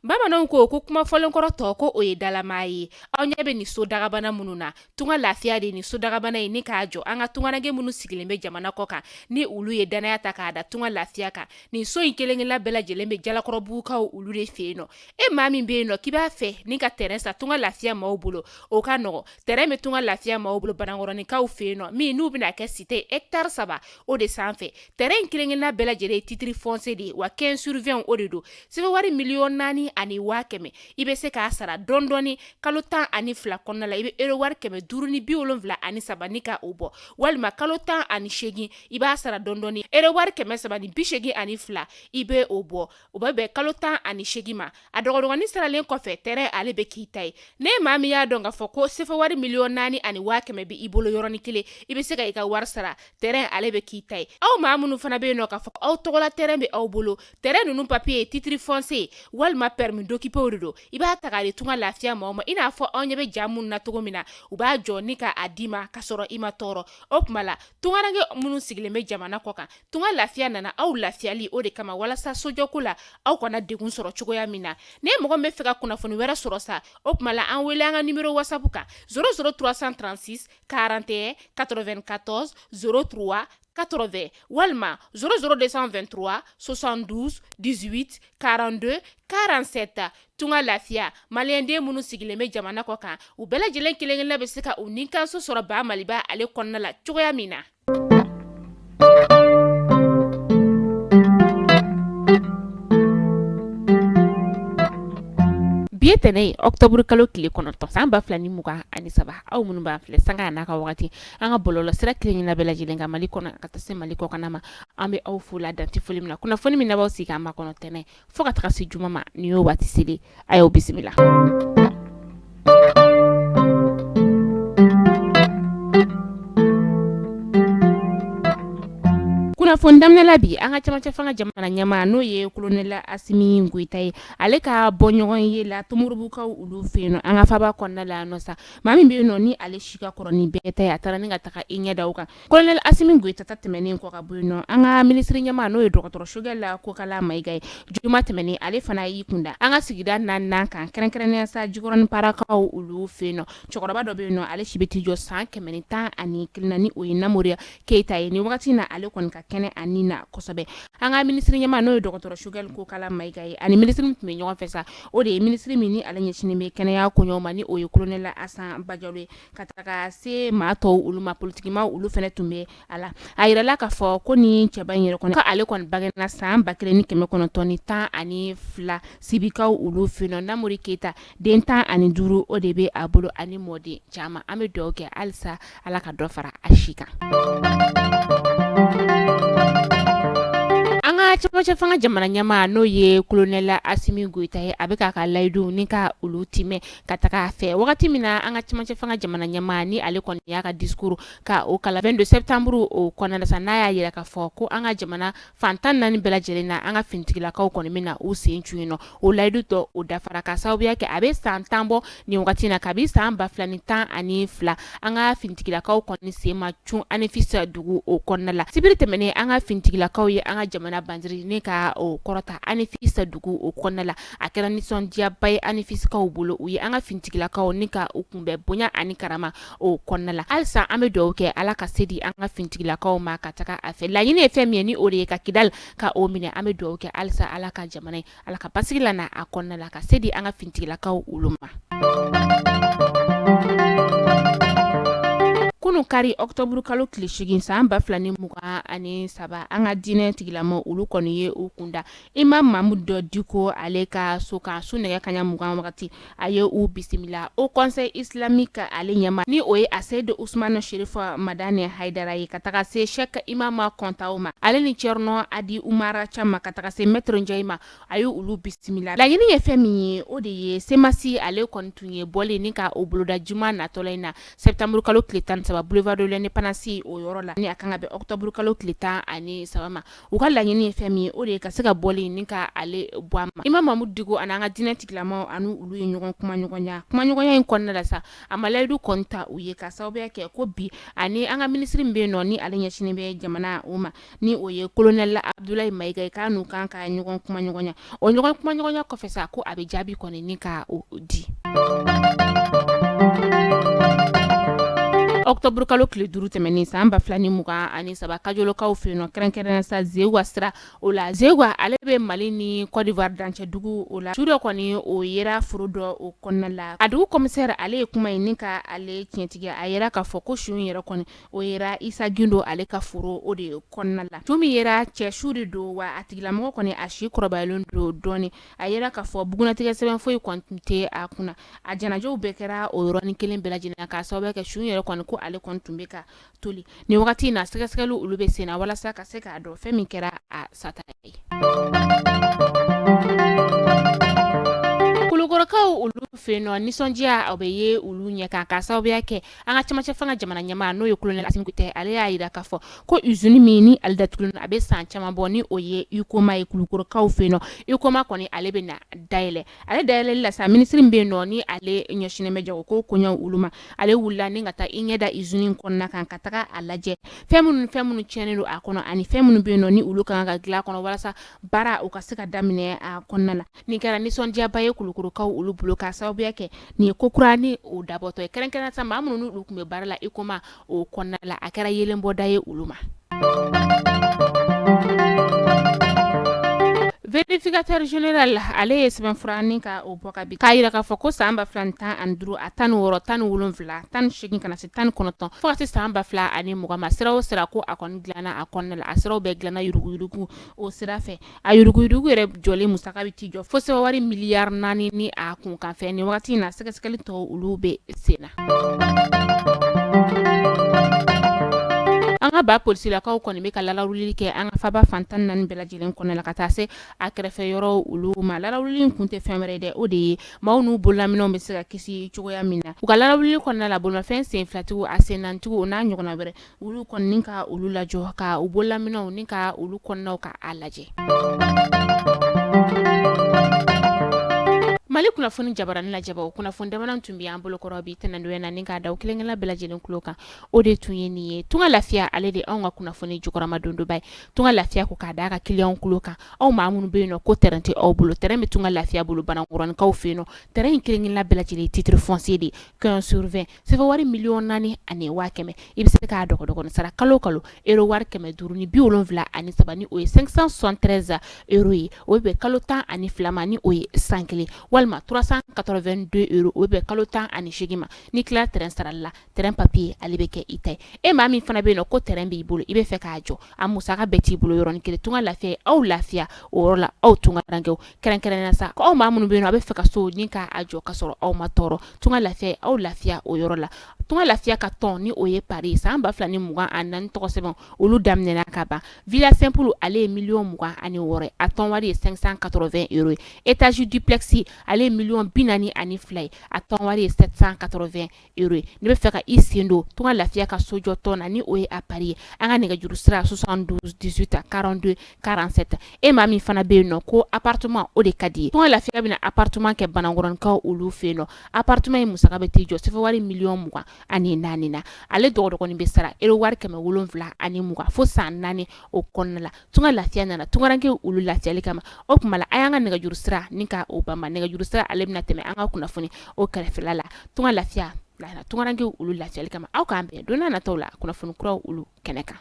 Bamananw ko kuma fɔlenkɔrɔ tɔ ko o ye dalama ye. Aw ɲɛ bɛ nin so dagabana minnu na, Tunga Lafiya de nin so dagabana in ni k'a jɔ. An ka tungaranke minnu sigilen bɛ jamana kɔ kan, ni olu ye dannaya ta k'a da Tunga Lafiya kan, nin so in kelenkelenna bɛɛ lajɛlen bɛ Jalakɔrɔbugukaw olu de fɛ yen nɔ. E maa min bɛ yen nɔ k'i b'a fɛ ni ka terrain san Tunga Lafiya maaw bolo, o ka nɔgɔ. Terrain bɛ Tunga Lafiya maaw bolo Banankɔrɔninkaw fɛ yen nɔ, min n'u bɛna kɛ cité hectare 3 o de sanfɛ. Terrain in kelenkelenna bɛɛ lajɛlen ye titre foncier de ye, wa 15 sur 20 o de don. CFA wari 4,100,000, i bɛ se k'a sara dɔɔni dɔɔni kalo 12 kɔnɔna la. I bɛ euro wari 573 ni ka o bɔ, walima kalo 18 i b'a sara dɔɔni dɔɔni, euro wari 382 i bɛ o bɔ. O bɛ bɛn kalo 18 ma. A dɔgɔdɔgɔnin saralen kɔfɛ, terrain ale bɛ k'i ta ye. Ne maa min y'a dɔn k'a fɔ ko CFA wari 4,100,000 bɛ i bolo yɔrɔnin kelen, i bɛ se ka i ka wari sara, terrain ale bɛ k'i ta ye. Aw maa minnu fana bɛ yen nɔ k'a fɔ aw tɔgɔla terrain bɛ aw bolo, terrain ninnu papier ye titre foncier walima permis d'occuper de don, i b'a ta k'a di Tunga Lafiya maaw ma. I n'a fɔ aw ɲɛ bɛ ja minnu na cogo min na, u b'a jɔ ni k'a d'i ma ka sɔrɔ i ma tɔɔrɔ. O tuma la, tungaranke minnu sigilen bɛ jamana kɔ kan, Tunga Lafiya nana aw lafiyali o de kama, walasa sojɔko la aw kana degun sɔrɔ cogoya min na. Ni mɔgɔ min bɛ fɛ ka kunnafoni wɛrɛ sɔrɔ sa, o tuma la an wele an ka numéro WhatsApp kan 00 336 41 94 03 80 walima 00 223 72 18 42 47. Tunga Lafiya, maliyɛnden minnu sigilen bɛ jamana kɔ kan, u bɛɛ lajɛlen kelen-kelenna bɛ se ka u nikanso sɔrɔ ba Maliba ale kɔnɔna la cogoya min na. Bi ye tɛnɛn ye, octobre kalo tile 9 san 2023. Aw minnu b'an filɛ sanga n'a ka wagati, an ka bɔlɔlɔ sira kelen bɛɛ lajɛlen kan, Mali kɔnɔ ka taa se Mali kɔkanna ma, an bɛ aw fo la dan tɛ foli min na. Kunnafoni min b'aw sigi k'an makɔnɔ tɛnɛn fo ka taga se juma ma, nin y'o waati selen. A y'aw bisimila. Kunnafoni daminɛ la bi, an ka cɛmancɛ fanga jamana ɲɛmaa, n'o ye kolonɛli Asimi Goyita ye, ale ka bɔ ɲɔgɔn ye la Tomorobukaw olu fɛ yen nɔ, an ka faaba kɔnɔna la yan nɔ sa. Maa min bɛ yen nɔ ni ale si ka kɔrɔ ni bɛɛ ta ye, a taara ni ka taga i ɲɛ da o kan. Kolonɛli Asimi Goyita ta tɛmɛnen kɔ ka bɔ yen nɔ, an ka minisiri ɲɛmaa, n'o ye dɔgɔtɔrɔ Sogɛli Kokala Mayiga ye, juma tɛmɛnen ale fana y'i kunda an ka sigida naaninan kan, kɛrɛnkɛrɛnnenya sa Jikɔrɔni Parakaw olu fɛ yen nɔ. Cɛkɔrɔba dɔ bɛ yen nɔ, ale si bɛ t'i jɔ san 111 na, ni o ye Namoriya Keyita ye. Nin wagati in na, ale kɔni ka kɛnɛ a ni na kosɛbɛ. An ka minisiri ɲɛmaa, n'o ye dɔgɔtɔrɔ Sogɛli Kokala Mayiga ye, ani minisiri min tun bɛ ɲɔgɔn fɛ sa, o de ye minisiri min ni ale ɲɛsinnen bɛ kɛnɛya koɲɛw ma, ni o ye kolonɛli Asan Bajalo ye, ka taga se maa tɔw olu ma, politikimaa olu fana tun bɛ a la. A yirala k'a fɔ ko ni cɛba in yɛrɛ kɔni, ko ale kɔni bangena san 1912 Sibikaw olu fɛ yen nɔ. Namori Keyita, den 15 o de bɛ a bolo ani mɔden caman. An bɛ dugawu kɛ halisa Ala ka dɔ fara a si kan. An ka cɛmancɛ fanga jamana ɲɛmaa, n'o ye kolonɛli Asimi Goyita ye, a bɛ k'a ka layidu ni ka olu timɛ ka taga a fɛ. Wagati min na an ka cɛmancɛ fanga jamana ɲɛmaa ni ale kɔni y'a ka discours ka o kalan 22 septembre o kɔnɔna sa, n'a y'a yira k'a fɔ ko an ka jamana fan 14 bɛɛ lajɛlen na, an ka finitigilakaw kɔni bɛna u sen cun yen nɔ, o layidu tɔ o dafara, ka sababuya kɛ a bɛ san 10 bɔ nin wagati na, kabi san 2012 an ka finitigilakaw kɔni sen ma cun Anefis dugu o kɔnɔna la. Sibiri tɛmɛnen, an ka finitigilakaw ye an ka jamana bandiri ni ka o kɔrɔta Anefis dugu o kɔnɔna la. A kɛra nisɔndiyaba ye Anefisikaw bolo. U ye an ka finitigilakaw ni ka u kunbɛn bonya ani karama o kɔnɔna la. Halisa an bɛ dugawu kɛ Ala ka se di an ka finitigilakaw ma ka taga a fɛ. Laɲini ye fɛn min ye, ni o de ye ka Kidali ka o minɛ. An bɛ dugawu kɛ halisa Ala ka jamana ye, Ala ka basigi lana a kɔnɔna la, ka se di an ka finitigilakaw olu ma. Kunun kari octobre kalo tile 8 san 2023, an ka diinɛ tigilama olu kɔni ye u kunda Imam Mamudu Diko ale ka so kan su nɛgɛ kaɲa 20 wagati. A ye u bisimila Haut Conseil islamique ale ɲɛmaa, ni o ye Aseyidu Usumani Sherifu Madani Hayidara ye, ka taga se Sheikh Imam Kɔntaw ma, ale ni Cɛrino Adi Umar Cam, ka taga se Maître Njayi ma. A ye olu bisimila. Laɲini ye fɛn min ye, o de ye CMAS ale kɔni tun ye bɔlen ni ka o boloda juma natɔla in na, septembre kalo tile 13. boulevard de l'indépendance o yɔrɔ la, ni a kan ka bɛn octobre kalo tile 13 ma. U ka laɲini ye fɛn min ye, o de ye ka se ka bɔli ni ka ale bɔ a ma. Imam Mamudu Diko ani an ka diinɛ tigilamaw ani olu ye ɲɔgɔn kumaɲɔgɔnya. Kumaɲɔgɔnya in kɔnɔna la sa, a ma layidu kɔni ta u ye, ka sababuya kɛ ko bi ani an ka minisiri min bɛ yen nɔ, ni ale ɲɛsinnen bɛ jamana o ma, ni o ye colonel Abudulayi Mayiga ye, k'a n'u kan ka ɲɔgɔn kumaɲɔgɔnya. O ɲɔgɔn kumaɲɔgɔnya kɔfɛ sa, ko a bɛ jaabi kɔni ni ka o di. Octobre kalo tile 5 tɛmɛnen san 2023, Kajolokaw fɛ yen nɔ, kɛrɛnkɛrɛnnenya sa Zeguwa sira o la. Zeguwa ale bɛ Mali ni Côte d'Ivoire dancɛ dugu o la. Su dɔ kɔni o yera foro dɔ o kɔnɔna la. A dugu commissaire ale ye kuma in ni ka ale tiɲɛtigiya. A yera k'a fɔ ko su in yɛrɛ kɔni o yera Isa Gindo ale ka foro o de kɔnɔna la. Su min yera, cɛ su de don wa, a tigilamɔgɔ kɔni a si kɔrɔbayalen don dɔɔnin. A yera k'a fɔ bugunnatigɛ sɛbɛn foyi kɔni tun tɛ a kunna. A janajaw bɛɛ kɛra o yɔrɔnin kelen bɛɛ lajɛlen na, k'a sababu kɛ su yɛrɛ kɔni ko ale kɔni tun bɛ ka toli. Nin wagati in na, sɛgɛsɛgɛliw olu bɛ sen na walasa ka se k'a dɔn fɛn min kɛra a sata ye. Kulukɔrɔkaw olu fɛ yen nɔ, nisɔndiya o bɛ ye olu ɲɛ kan, k'a sababuya kɛ an ka cɛmancɛ fanga jamana ɲɛmaa, n'o ye colonel Asimi Goyita, ale y'a jira k'a fɔ ko usine min ni ale datugulen a bɛ san caman bɔ, ni o ye Huicoma ye Kulukɔrɔkaw fɛ yen nɔ, Huicoma kɔni ale bɛ na dayɛlɛ. Ale dayɛlɛli la sa, minisiri min bɛ yen nɔ, ni ale ɲɛsinnen bɛ jagoko koɲɛw olu ma, ale wulila ni ka taa i ɲɛ da usine in kɔnɔna kan, ka taga a lajɛ fɛn minnu tiɲɛnen don a kɔnɔ, ani fɛn minnu bɛ yen nɔ ni olu kan ka dilan a kɔnɔ walasa baara u ka se ka daminɛ a kɔnɔna la. Nin kɛra nisɔndiyaba ye Kulukɔrɔkaw olu bolo, k'a sababuya kɛ nin ye ko kura ni o dabɔtɔ ye, kɛrɛnkɛrɛn sa maa minnu n'olu tun bɛ baara la Huicoma o kɔnɔna la, a kɛra yeelenbɔda ye olu ma. Vérificateur général ale ye sɛbɛnfura ni ka o bɔ ka bi, k'a jira k'a fɔ ko san 2015, a 16, 17, 18, ka na se 19, fo ka se san 2020 ma, sira o sira ko a kɔni dilanna a kɔnɔna la, a siraw bɛɛ dilanna yuruguyurugu o sira fɛ. A yuruguyurugu yɛrɛ jɔlen musaka bɛ t'i jɔ fo sefa wari miliyari 4 ni a kunkanfɛn. Nin wagati in na, sɛgɛsɛgɛli tɔw olu bɛ sen na. An ka ba polisilakaw kɔni bɛ ka lalawulili kɛ an ka faba fan 14 bɛɛ lajɛlen kɔnɔ la, ka taa se a kɛrɛfɛ yɔrɔw olu ma. Lalawulili in kun tɛ fɛn wɛrɛ dɛ, o de ye maaw n'u bololaminɛnw bɛ se ka kisi cogoya min na. U ka lalawulili kɔnɔna la, bolimafɛn sen filatigiw, a sen naanitigiw, o n'a ɲɔgɔnna wɛrɛ, olu kɔni ka olu lajɔ, ka u bololaminɛnw ni ka olu kɔnɔnaw ka a lajɛ. Mali kunnafoni jabarani lajɛbaw, kunnafoni damadɔ tun bɛ an bolokɔrɔ bi tɛnɛndonya na, ni k'a da kelenkelen bɛɛ lajɛlen tulo kan, o de tun ye nin ye. Tunga Lafiya ale de anw ka kunnafoni jukɔrɔmadondonba ye. Tunga Lafiya ko k'a da a ka kiliyanw tulo kan, aw maa minnu bɛ yen nɔ ko terrain tɛ aw bolo, terrain bɛ Tunga Lafiya bolo Banankɔrɔnikaw fɛ yen nɔ. Terrain in kelenkelen bɛɛ lajɛlen ye titre foncier de ye, 15 sur 20, sefa wari 4,100,000. I bɛ se k'a dɔgɔdɔgɔnin sara kalo kalo euro wari 573, ni o ye 573 euro ye, o bɛ bɛn kalo 12 ma, ni o ye san kelen, walima 382 euro, o bɛ bɛn kalo 18 ma. N'i tilala terrain sarali la, terrain papier ale bɛ kɛ i ta ye. E maa min fana bɛ yen nɔ ko terrain b'i bolo, i bɛ fɛ k'a jɔ, a musaka bɛɛ t'i bolo yɔrɔnin kelen, Tunga Lafiya ye aw lafiya o yɔrɔ la. Aw tungarankew, kɛrɛnkɛrɛnnenya sa aw maa minnu bɛ yen nɔ a bɛ fɛ ka so ni k'a jɔ ka sɔrɔ aw ma tɔɔrɔ, Tunga Lafiya ye aw lafiya o yɔrɔ la. Tunga Lafiya ka tɔn, ni o ye PARI san 2024 tɔgɔ sɛbɛn olu daminɛna ka ban. Villa simple ale ye miliyɔn 26 ye, a tɔn wari ye 580 euro ye. Étage duplex ale ye miliyɔn 42 ye, a tɔn wari ye 780 euro ye. N'i bɛ fɛ ka i sen don Tunga Lafiya ka sojɔ tɔn na, ni o ye a PARI ye, an ka nɛgɛjuru sira 72 18 42 47. E maa min fana bɛ yen nɔ ko appartement o de ka di ye, Tunga Lafiya bɛna appartement kɛ Banankɔrɔnikaw olu fɛ yen nɔ. Appartement in musaka bɛ t'i jɔ sefa wari miliyɔn 24 na. Ale dɔgɔdɔgɔnin bɛ sara euro wari 720 fo san 4 o kɔnɔna la. Tunga Lafiya nana tungarankew olu lafiyali kama. O tuma la, a y'an ka nɛgɛjuru sira ni ka o banba. Nɛgɛjuru sira ale bɛna tɛmɛ an ka kunnafoni o kɛrɛfɛla la. Tunga Lafiya nana tungarankew olu lafiyali kama. Aw k'an bɛn don n'a nataw la kunnafoni kuraw olu kɛnɛ kan.